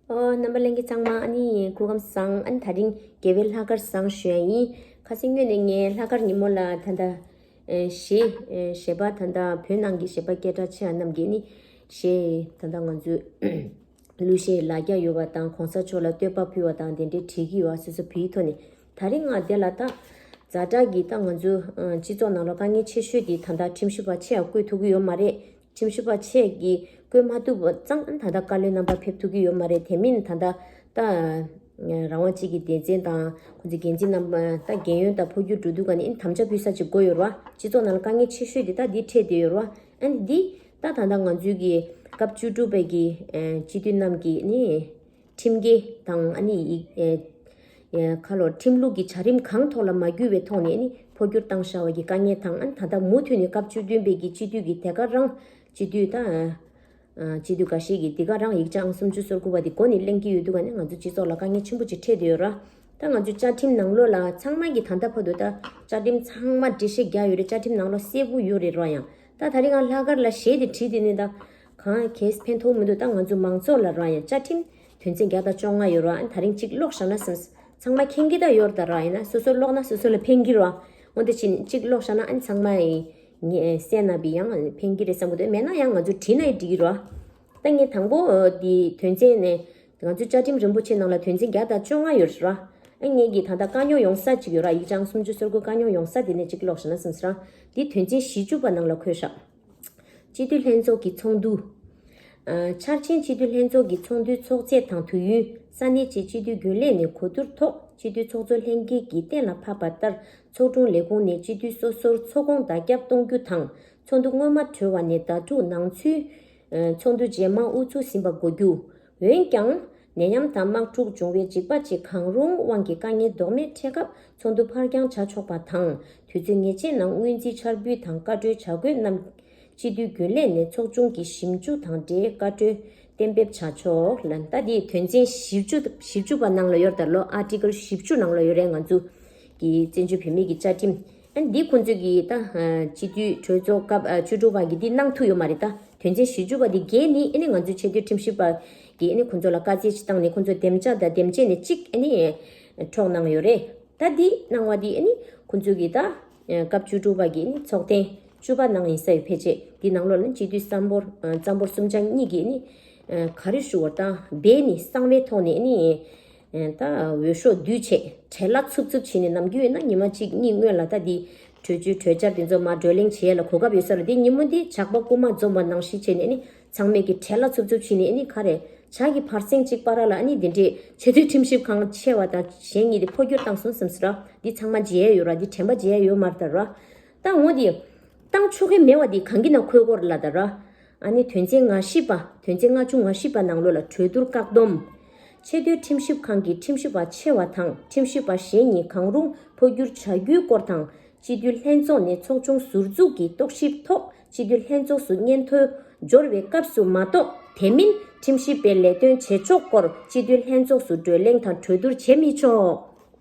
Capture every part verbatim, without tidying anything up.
ཨོ། རྣམ་པ་ལྷན་རྒྱས་ཚང་མ་ཨ་ནི་སྐུ་ཁམས་བཟང་། ཨ་ནི་དེ་རིང་རྒྱལ་བའི་ལྷག་དཀར་བཟང་ཞུ་ཡ་ཡིན། ཁ་སང་སྔོན་ནས་ངས་ལྷག་དཀར་ཉིན་མོ་ལ་ད་ལྟ་ཨེ་གཞས་ཨེ་གཞས་པ་ད་ལྟ་བོད་ནང་གི་གཞས་པ་སྐད་གྲགས་ཆེ་བ་རྣམས་ཀྱིས་ནི་གཞས་ད་ལྟ་ང་ཚོའི་གླུ་གཞས་ལ་རྒྱ་ཡོད་པ་དང་གོང་ས་མཆོག་ལ་བསྟོད་པ་ཕུལ་བ་དང་དེ་འདྲའི་བྲིས་ཀྱི་ཡོད་པ་སོ་སོ་བོད་ཡིག་ཐོག་ནས། དེ་རིང་ང་དེ་ལ་ད་ཛ་དྲག་གི་ད་ང་ཚོ་ཨ་སྤྱི་ཚོགས་ནང་ལ་དཀའ་ངལ་ཆེ་ཤོས་དེ་ད་ལྟ་ཁྲིམས་ཞིབ་པ་ཆེ་ཡ་བསྐོས་ཐུབ་ཀྱི་ཡོད་མ་རེད། ཁྲིམས་ཞིབ་པ་ཆེ་གིས་བསྐོས་མ་ཐུབ་པ་ཙང་ད་ལྟ་བཀའ་བློན་རྣམ་པ་ཕེབས་ཐུབ་ཀྱི་ཡོད་མ་རེད། དེ་མིན་ད་ལྟ་ད་རང་དབང་ཅིག་གི་སྡེ་ཚན་དང་ཁོང་ཚོའི་འགན་འཛིན་རྣམ་པ་ད་རྒན་ཡོལ་དང་འཕོ་འགྱུར་འགྲོ་དུས་ག་ནས་ཨིན་དམ་བཅའ་ཕུལ་ས་ཅིག་དགོས་ཡོད་རེད་བ། སྤྱི་ཚོགས་ནང་ལ་དཀའ་ངལ་ཆེ་ཤོས་དེ་ད་འདི་འཕྲད་བསྡད་ཡོད་རེད་བ། ཨ་ནི་འདི་ད་ད་ལྟ་ང་ཚོའི་གི་སྐབས་བཅུ་དྲུག་པའི་གི་ཨ་སྤྱི་འཐུས་རྣམས་ཀྱིས་ནི་ཁྲིམས་འགལ་དང་ཨ་ནི་ཡིག་ཨེ་ཨེ་ཁ་ལོ་ཁྲིམས་ལུགས་ཀྱི་བྱ་རིམ་གང་ཐོག་ལ་མ་འགྱུར་བའི་ཐོག་ནས་ཨ་ནི་འཕོ་འགྱུར་བཏང་བཞག་པ་གི་དཀའ་ངལ་དང་། ཨ་ནི་ད་ལྟ་མུ་མཐུད་ནས་སྐབས་བཅུ་བདུན་པའི་གི་སྤྱི་འཐུས་ཀྱི་དེ་ག་རང་སྤྱི་འཐུས་ད་ཨ་སྤྱི་འཐུས་འགའ་ཤས་ཀྱིས་དེ་ག་རང་ཡིག་ཆ་ཨང་སུམ་ཅུ་སོ་དགུ་པ་དེ་མགོ་ནས་གླེང་གི་ཡོད་དུས་ག་ནས་ང་ཚོ་སྤྱི་ཚོགས་ལ་དཀའ་ངལ་ཆེན་པོ་ཅིག་འཕྲད་བསྡད་ཡོད་ར། ད་ང་ཚོའི་བཅའ་ཁྲིམས་ནང་ལོགས་ལ་ཚང་མ་གིས་ད་ལྟ་བར་དུ་ད་བཅའ་ཁྲིམས་ཚང་མ་འགྲེལ་བཤད་རྒྱག་ཡོད་རེད། བཅའ་ཁྲིམས་ནང་ལོགས་གསལ་པོ་ཡོད་རེད་ར། ཡང་ད་དེ་རིང་ང་ལྷག་དཀར་ལ་གཞས་དེ་བྲིས་དེ་ནི་ད་གང་གས་ཕན་ཐོགས་མི་འདུག་ད་ང་ཚོ་མང་ཚོགས་ལ་ར་ཡང་བཅའ་ཁྲིམས་དོན་ཚན་བརྒྱ་དང་བཅོ་ལྔ་ཡོད་ར། ཨ་ནི་དེ་རིང་གཅིག་ཀློག་བཞག་ན་བསམ། ཚང་མ་མཁྱེན་གྱི་ད་ཡོད་རེད་ད་ར། ཡིན་ན་སོ་སོ་ཀློག་ན་སོ་སོ་ལ་ཕན་གྱི་ར། འོ་དེ་བཞིན་གཅིག་ཀློག་བཞག་ན་ཨ་ནི་ཚང་མ་ཡིན་ངས་གསན་ན་བི་ཡང་ཕན་གྱི་རེད་བསམ་གི་འདུག་མེད་ན་ཡང་ང་ཚོ་བྲིས་ན་ཡི་འགྲིག་གི་རེད་བ། ད་ངས་དང་པོ་འདི་དོན་ཚན་ནས་ང་ཚོའི་བཅའ་ཁྲིམས་རིན་པོ་ཆེ་ནང་ལ་དོན་ཚན་བརྒྱ་དང་བཅོ་ལྔ་ཡོད་རེད་བ། ཨ་ངས་ཀྱི་ད་ལྟ་དཀའ་རྙོག་ཡོང་ས་གཅིག་ཡོད་ར། ཡིག་ཆ་ཨང་སུམ་ཅུ་སོ་དགུ་དཀའ་རྙོག་ཡོང་ས་དེ་ནས་གཅིག་ཀློག་བཞག་ན་བསམ་སོང་ར། འདི་དོན་ཚན་བཞི་བཅུ་པ་ནང་ལ་འཁོད་ཤག་སྤྱི་འཐུས་ལྷན་ཚོགས་ཀྱི་ཚོགས་འདུ། ཨ་འཆར་ཅན་སྤྱི་འཐུས་ལྷན་ཚོགས་ཀྱི་ཚོགས་འདུའི་ཚོགས་ཚད་དང་དུས་ཡུན། ས་གནས་ཆེད་སྤྱི་འཐུས་རྒྱུན་ལས་ནས་གོ་བསྡུར་ཐོག་སྤྱི་འཐུས་ཚོགས་གཙོ་ལྷན་རྒྱས་ཀྱིས་གཏན་ལ་ཕབ་པ་ལྟར། ཚོགས་དྲུང་ལས་ཁུངས་ནས་སྤྱི་འཐུས་སོ་སོར་ཚོགས་སྐོང་བརྡ་ཁྱབ་གཏོང་རྒྱུ་དང་། ཚོགས་འདུ་སྔོན་མ་གྲོལ་བ་ནས་ཟླ་དྲུག་ནང་ཚུད། ཨ་ཚོགས་འདུ་རྗེས་མ་དབུ་ཚུགས་ཟིན་པ་དགོས་རྒྱུ། འོན་ཀྱང་། ནད་ཡམས་དང་དམག་འཁྲུག་འབྱུང་བའི་འཇིགས་པ་བཅས་གང་རུང་དབང་གིས་དཀའ་ངལ་ལྡོག་མེད་འཕྲད་སྐབས་ཚོགས་འདུ་ཕར་འགྱངས་བྱ་ཆོག་པ་དང་། དུས་ཚོད་ངེས་ཅན་ནང་སྔོན་རྩིས་འཆར་འབུལ་དང་བཀའ་འཁྲོལ་བྱ་དགོས་རྣམས། སྤྱི་འཐུས་རྒྱུན་ལས་ནས་ཚོགས་ཆུང་གི་ཞིབ་འཇུག་དང་འབྲེལ་བཀའ་འཁྲོལ་གཏན་འབེབས་བྱ་ཆོག་ལ། ད་འདི་དོན་ཚན་བཞི་བཅུ་བཞི་བཅུ་པ་ནང་ལ་ཡོད་རེད་ད་ལོ། ཨར་ཊི་ཀལ་བཞི་བཅུ་ནང་ལ་ཡོད་རེད། ང་ཚོ་གི་བཙན་བྱོལ་བོད་མིའི་གི་བཅའ་ཁྲིམས། ཨ་ནི་འདི་ཁོང་ཚོས་གི་ད་སྤྱི་འཐུས་གྲོས་ཚོགས་སྐབས་བཅུ་དྲུག་པ་གི་འདི་གནང་ཐུབ་ཡོད་མ་རེད། ད་དོན་ཚན་བཞི་བཅུ་པ་འདི་འགལ་ནི་ཨ་ནི་ང་ཚོའི་ཆེས་མཐོའི་ཁྲིམས་ཞིབ་པ་གི་ཨ་ནི་ཁོང་ཚོ་ལ་བཀའ་རྩིས་ཅིག་བཏང་ནས་ཁོང་ཚོ་བདེ་འཇགས་དང་བདེ་འཇགས་ནས་གཅིག་ཨ་ནི་འཕྲོག་གནང་ཡོད་རེད། ད་འདི་གནང་བ་འདི་ཨ་ནི་ཁོང་ཚོས་གི་ད་སྐབས་བཅུ་དྲུག་པ་གི་ཨ་ནི་ཚོགས་ཐེངས་བཅུ་པ་གནང་ཡིན་ས་ཡོད། ཕལ་ཆེར་འདི་ནང་ལོགས་ལ་སྤྱི་འཐུས་སམ་བྷོ་སམ་བྷོ་སུམ་ཅང་གཉིས་ཀྱིས་ཨ་ནི་ག་རེ་ཞུ་བར་ད་འབད་ནི་གསང་བའི་ཐོག་ནས་ཨ་ནི། ད་འོས་ཤོག་བསྡུས་བྱས་བྲེལ་བ་འཚུབ་འཚུབ་བྱས་ནས་ནམ་རྒྱུན་ཡིན་ན་ཉི་མ་གཅིག་གཉིས་སྔོན་ལ་ད་འདི་གྲོས་ཆོད་གྲོས་འཆར་དེ་ཚོ་མར་བགྲོ་གླེང་བྱེད་ཡས་ལ་གོ་སྐབས་ཡོད་ས་རེད། འདི་ཉིན་མོ་འདི་ཇག་པ་རྐུན་མ་འཛོམས་པ་ནང་བཞིན་བྱས་ནས་ཨ་ནི་ཚང་མས་ཀྱི་བྲེལ་བ་འཚུབ་འཚུབ་བྱས་ནས་ཨ་ནི་ག་རེ་ཇ་གི་བར་གསེང་གཅིག་བར་ལ་ཨ་ནི་འདི་འདྲས་ཆེས་མཐོའི་ཁྲིམས་ཞིབ་ཁང་ཆེ་བ་དང་གཞན་གཉིས་དེ་འཕོ་འགྱུར་བཏང་སོང་བསམ་སྲིད་ར། འདི་ཚང་མ་བརྗེད་ཡས་ཡོད་ར། འདི་དྲན་པ་བརྗེད་ཡས་ཡོད་མ་རེད་ད་ར། ད་འོ་འདི་བཏང་ཆོག་གི་མེད་པ་འདི་གང་གི་ནང་འཁོད་སྐོར་ལ་ད་ར། ཨ་ནི་དོན་ཚན་ང་བཞི་པ། དོན་ཚན་ལྔ་བཅུ་ང་བཞི་པ་ནང་ལོགས་ལ་གྲོས་བསྡུར་བཀག་སྡོམ། ཆེས་མཐོའི་ཁྲིམས་ཞིབ་ཁང་གི་ཁྲིམས་ཞིབ་པ་ཆེ་བ་དང་ཁྲིམས་ཞིབ་པ་གཞན་གཉིས་གང་རུང་འཕོ་འགྱུར་བྱ་རྒྱུའི་སྐོར་དང་། སྤྱི་འཐུས་ལྷན་ཚོགས་ནས་ཚོགས་ཆུང་ཟུར་འཛུགས་ཀྱི་རྟོག་ཞིབ་ཐོག་སྤྱི་འཐུས་ལྷན་ཚོགས་སུ་སྙན་ཐོ་འབྱོར་བའི་སྐབས་སུ་མ་གཏོགས་དེ་མིན་ཁྲིམས་ཞིབ་པའི་ལས་དོན་བྱེད་ཕྱོགས་སྐོར་སྤྱི་འཐུས་ལྷན་ཚོགས་སུ་བགྲོ་གླེང་དང་གྲོས་བསྡུར་བྱེད་མི་ཆོག་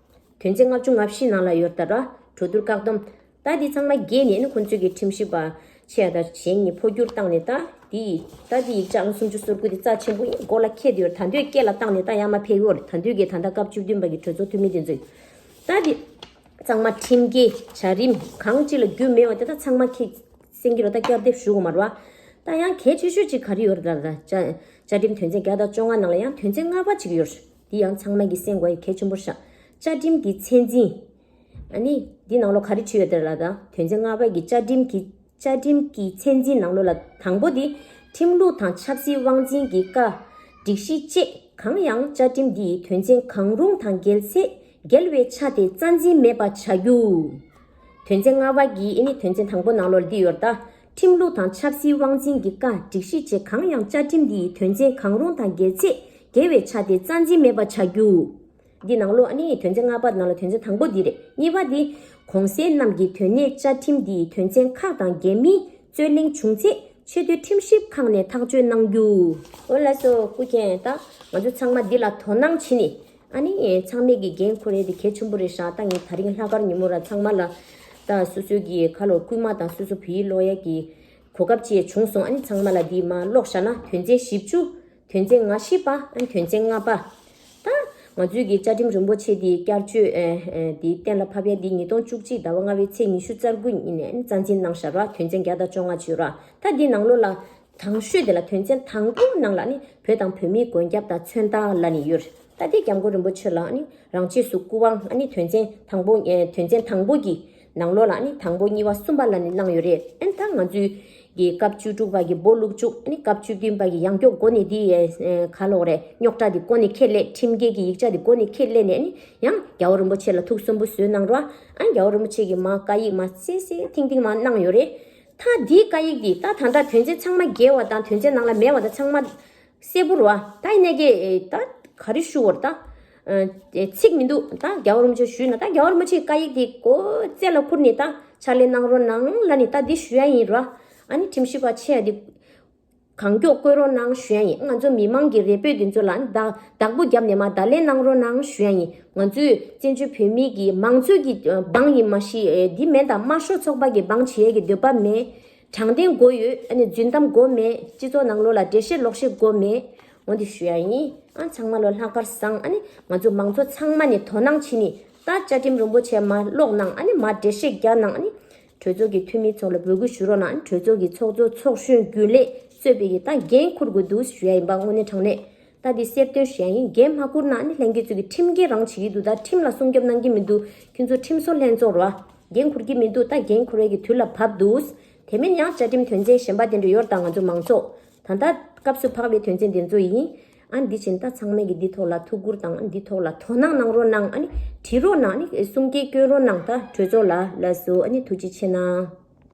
དོན་ཚན་ལྔ་བཅུ་ང་བཞི་ནང་ལ་ཡོད་ད་ར། གྲོས་བསྡུར་བཀག་སྡོམ། ད་འདི་ཚང་མ་འགལ་ནས་ནི་ཁོང་ཚོས་ཀྱི་ཁྲིམས་ཞིབ་པ་ཆེ་ཡ་དང་གཞན་གཉིས་འཕོ་འགྱུར་བཏང་ནས་ད་འདི་ད་འདི་ཡིག་ཆ་ཨང་སུམ་ཅུ་སོ་དགུ་འདི་རྩ་ཆེན་པོ་ཡིན། མགོ་ལ་འཁྱེར་དུ་ཡོད། ད་འདོད་སྐད་ལ་བཏང་ནས་ད་ཡར་མར་ཕེབས་ཡོད་རེད། ད་འདོད་ཀྱི་ད་ལྟ་སྐབས་བཅུ་བདུན་པ་གི་གྲོས་ཚོགས་འཐུས་མི་དེ་ཚོས་ད་འདི་ཚང་མ་ཁྲིམས་འགལ་བྱ་རིམ་གང་ཅི་ལ་རྒྱུས་མེད་པ་དེ་ད་ཚང་མ་ཁྱེད་སེང་གེ་རོ་ད་བསྐྱར་ལྡབ་ཞུ་དགོས་མ་རེད་བ། ད་ཡང་གལ་ཆེ་ཤོས་ཅིག་ག་རེ་ཡོད་རེད། ད་ད་བཅའ་བཅའ་ཁྲིམས་དོན་ཚན་བརྒྱ་དང་བཅོ་ལྔ་ནང་ལ་ཡང་དོན་ཚན་ལྔ་པ་ཅིག་ཡོད་རེད། འདི་ཡང་ཚང་མ་གི་གསན་དགོས་ཡ་གལ་ཆེན་པོ་རེད་ཤག་བཅའ་ཁྲིམས་ཀྱི་ཚད་འཛིན། ཨ་ནི། འདི་ནང་ལོགས་ག་རེ་བྲིས་ཡོད་དེ་ལ་ད། དོན་ཚན་ལྔ་པ་གི་བཅའ་ཁྲིམས་ཀྱི། བཅའ་ཁྲིམས་ཀྱི་ཚད་འཛིན་ནང་ལོགས་ལ་དང་པོ་འདི། ཁྲིམས་ལུགས་དང་ཆབ་སྲིད་དབང་འཛིན་གྱི་བཀའ། སྒྲིག་གཞི་བཅས་གང་ཡང་བཅའ་ཁྲིམས་འདིའི་དོན་ཚན་གང་རུང་དང་འགལ་ཚེ། འགལ་བའི་ཆ་དེ་རྩ་འཛིན་མེད་པ་བྱ་རྒྱུ། དོན་ཚན་ལྔ་པ་གི་ཨ་ནི་དོན་ཚན་དང་པོ་ནང་ལོགས་འདི་ཡོད་ད། ཁྲིམས་ལུགས་དང་ཆབ་སྲིད་དབང་འཛིན་གྱི་བཀའ། སྒྲིག་གཞི་བཅས་གང་ཡང་བཅའ་ཁྲིམས་འདིའི་དོན་ཚན་གང་རུང་དང་འགལ་ཚེ། འགལ་བའི་ཆ་དེ་རྩ་འཛིན་མེད་པ་བྱ་རྒྱུ། འདི་ནང་ལོགས་ཨ་ནི་དོན་ཚན་ལྔ་པ་ནང་ལ་དོན་ཚན་དང་པོ་འདི་རེད། གཉིས་པ་འདི། གོང་གསལ་རྣམས་ཀྱི་དོན་གནད་བཅའ་ཁྲིམས་འདིའི་དོན་ཚན་ཁག་དང་འགལ་མིན་རྩོད་གླེང་བྱུང་ཚེ་ཆེས་མཐོའི་ཁྲིམས་ཞིབ་ཁང་ནས་ཐག་གཅོད་གནང་རྒྱུ། འོ་ལགས་སོ། སྐུ་མཁྱེན། ད་ང་ཚོ་ཚང་མ་འདི་ལ་དོ་སྣང་བྱེད་ནི། ཨ་ནི་ཚང་མས་ཀྱི་འགན་འཁུར་ཡས་དེ་གལ་ཆེན་པོ་རེད་ཤག་ད་ངས་དེ་རིང་ལྷག་དཀར་ཉིན་མོ་ར་ཚང་མ་ལ། ད་སོ་སོའི་གི་ཁ་ལོ་རྐུན་མ་དང་སོ་སོ་བོད་ཡིག་ཀློག་ཡས་ཀྱི་གོ་སྐབས་ཅིག་བྱུང་སོང་། ཨ་ནི་ཚང་མ་ལ་འདི་མར་ཀློག་བཞག་ན་དོན་ཚན་བཞི་བཅུ། དོན་ཚན་ང་བཞི་པ། ཨ་ནི་དོན་ཚན་ལྔ་པ། ད་ང་ཚོའི་གི་བཅའ་ཁྲིམས་རིན་པོ་ཆེ་འདི་བསྐྱར་བཅོས་ཨེ་ཨེ་འདི་གཏན་ལ་ཕབ་ཡ་འདི་ཉིས་སྟོང་བཅུ་གཅིག་ཟླ་བ་ལྔ་པའི་ཚེས་ཉི་ཤུ་རྩ་དགུ་ཉིན་ནས་ཨ་ནི་རྩ་འཛིན་གནང་བཞག་ར། དོན་ཚན་བརྒྱ་དང་བཅོ་ལྔ་བཅུ་ར། ད་འདི་ནང་ལོགས་ལ་དང་ཤོས་དེ་ལ་དོན་ཚན་དང་པོ་ནང་ལ་ནི་བོད་དང་བོད་མིའི་མགོན་སྐྱབས་དང་མཚོན་རྟགས་ལབ་ནས་ཡོད། ད་འདི་སྐྱབས་མགོན་རིན་པོ་ཆེ་ལ་ནི་རང་ཆས་སུ་སྐུ་དབང་ཨ་ནི་དོན་ཚན་དང་པོ་ཨེ་དོན་ཚན་དང་པོ་གི་ནང་ལོགས་ལ་ནི་དང་པོ་གཉིས་པ་གསུམ་པ་ལ་ནི་གནང་ཡོད་རེད། ཨན་ད་ང་ཚོའི་གི་སྐབས་བཅུ་དྲུག་པ་གི་སྦོ་ལུག་བཅུག་ཨ་ནི་སྐབས་བཅུ་བདུན་པ་གི་ཡང་སྐྱོག་འགོ་ནས་འདི་ཨེ་ཨེ་ག་ལོག་རེད། རྙོག་དྲ་འདི་འགོ་ནས་ཁས་ལེན། ཁྲིམས་འགལ་གི་ཡིག་ཆ་འདི་འགོ་ནས་ཁས་ལེན་ནས་ནི་ཡང་རྒྱལ་བ་རིན་པོ་ཆེ་ལ་ཐུགས་སུན་པོ་བཟོས་གནང་རོགས། ཨ་ནི་རྒྱལ་བ་རིན་པོ་ཆེ་གི་མ་བཀའ་ཡིག་མ་གསལ་གསལ་ཐིང་ཐིང་མ་གནང་ཡོད་རེད། ད་འདིའི་བཀའ་ཡིག་འདི་ད་ད་ལྟ་དོན་ཚན་ཚང་མ་འགལ་བ་དང་དོན་ཚན་ནང་ལ་མེད་བ་དང་ཚང་མ་གསལ་པོ་རེད་བ། ད་ཡིན་ནའི་ཀྱེ་ད་ག་རེ་ཞུ་བར་ད་ཚིག་མི་འདུག་ད་རྒྱལ་བ་རིན་པོ་ཆེ་ཞུས་ན་ད་རྒྱལ་བ་རིན་པོ་ཆེའི་བཀའ་ཡིག་དེ་གོ་རྩེ་ལ་ཁུར་ནས་ད་ཕྱག་ལས་གནང་རོགས་གནང་ལབ་ནས་ད་འདི་ཞུ་ཡ་ཡིན་ར། ཨ་ནི་ཁྲིམས་ཞིབ་པ་ཆེ་ཡ་འདི་གང་མགྱོགས་བསྐོས་རོགས་གནང་ཞུ་ཡ་ཡིན། ང་ཚོ་མི་མང་གི་རེ་འབོད་འདི་ཚོ་ལ་ཨ་ནི་ད་བདག་པོ་བརྒྱབ་ནས་མ་བརྡ་ལན་གནང་རོགས་གནང་ཞུ་ཡ་ཡིན། ང་ཚོས་བཙན་བྱོལ་བོད་མི་གི་མང་གཙོ་གི་འབངས་ཡིན་མ་གཞི་འདི་མེད་ད་དམར་ཤོག་ཚོགས་པ་གི་འབངས་བྱེད་ཡ་གི་འདོད་པ་མེད། དྲང་བདེན་དགོས་ཡོད། ཨ་ནི་རྫུན་གཏམ་དགོས་མེད། སྤྱི་ཚོགས་ནང་ལོགས་ལ་འགྲེལ་བཤད་ལོག་བཤད་དགོས་མེད། འོ་འདི་ཞུ་ཡ་ཡིན། ཨ་ཚང་མ་ལོ་ལྷག་པར་བཟང་། ཨ་ནི་ང་ཚོ་མང་ཚོགས་ཚང་མ་ནས་དོ་སྣང་བྱེད་ནི་ད་བཅའ་ཁྲིམས་རིན་པོ་ཆེ་མ་ཀློག་གནང་། ཨ་ནི་མ་འགྲེལ་བཤད་རྒྱག་གནང་། ཨ་ནི་གྲོས་ཚོགས་ཀྱི་འཐུས་མི་ཚོ་ལ་འབོད་སྐུལ་ཞུ་རོགས་གནང་། ཨ་ནི་གྲོས་ཚོགས་ཀྱི་ཚོགས་གཙོ་ཚོགས་གཞོན་རྒྱུན་ལས་གཙོས་པའི་གི་ད་འགན་འཁུར་དགོས་འདུག་ཞུ་ཡ་ཡིན་པ་དངོས་གནས་དྲང་གནས། ད་འདི་གསལ་སྟོན་ཞུ་ཡ་ཡིན། འགན་མ་འཁུར་ན་ནི་ལྷན་རྒྱས་ཚོས་ཀྱི་ཁྲིམས་འགལ་རང་བྱེད་ཀྱི་འདུག་ད་ཁྲིམས་ལ་སྲུང་སྐྱོབ་གནང་གི་མི་འདུག་ཁྱོད་ཚོ་ཁྲིམས་བཟོ་ལྷན་ཚོགས་རོ། འགན་འཁུར་གྱི་མི་འདུག་ད་འགན་འཁུར་བའི་གི་དུས་ལ་བབས་འདུག་དེ་མིན་ཡང་བཅའ་ཁྲིམས་དོན་ཚན་གཞན་པ་དེ་འདྲ་ཡོད་དང་ང་ཚོ་མང་ཚོགས་ད་ལྟ་སྐབས་སུ་བབས་པའི་དོན་ཚན་དེ་ཚོ་ཡིན། ཨ་འདི་བཞིན་ད་ཚང་མས་ཀྱི་འདི་ཐོག་ལ་ཐུགས་ཁུར་དང་འདི་ཐོག་ལ་དོ་སྣང་གནང་རོགས་གནང་། ཨ་ནི་བྲིས་རོགས་གནང་། ཨ་ནི་གསུང་སྐད་སྐྱོན་རོགས་གནང་། ད་གྲོས་ཚོགས་ལ་ལགས་སོ། ཨ་ནི་ཐུགས་རྗེ་ཆེ་གནང་།